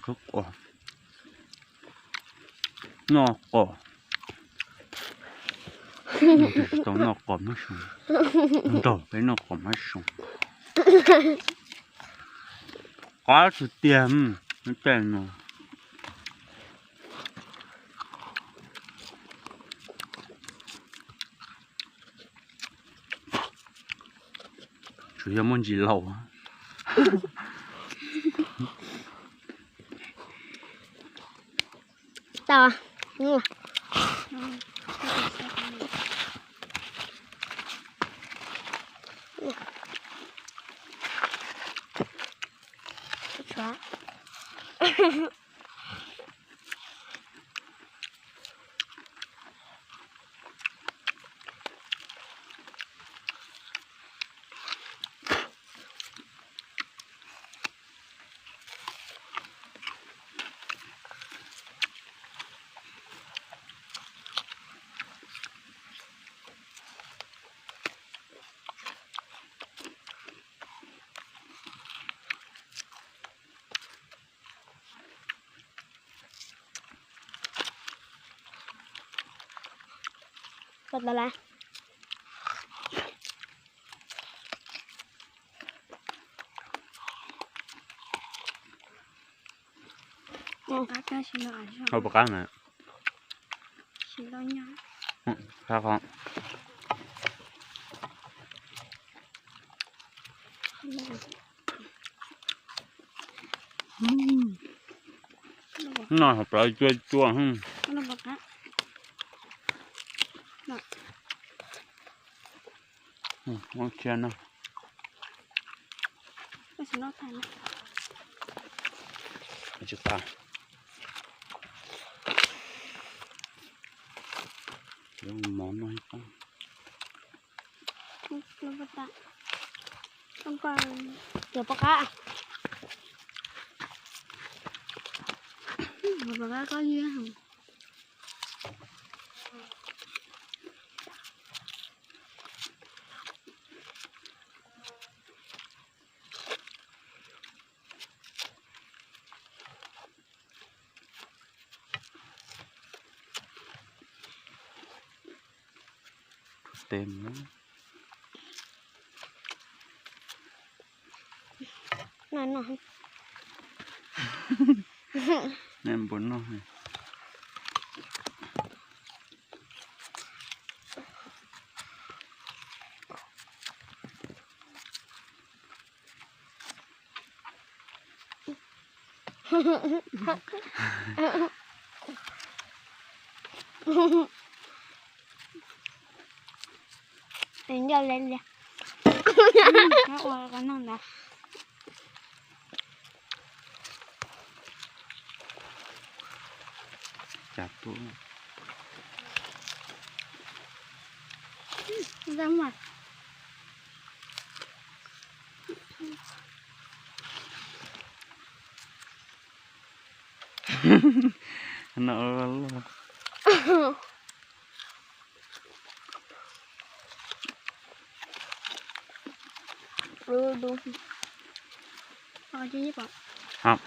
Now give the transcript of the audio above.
Khawb qos, noj qos, tsis tau noj qos hmab zoo, nrog peb noj qos hmab zoo. Qab tiag tiag, tej no. Tsuas yog muaj ntsis laus. Tau. Hau pov qab na. Qab qhov. Noj hauv plawv cua cua. Ua tsia no. Tsis tas. Mov no. Cov pov qab. Pov qab koj. Tes. Nej puas noj? Ncauj le li. Ua qhov no ntag. Cas tuaj. No. Hau.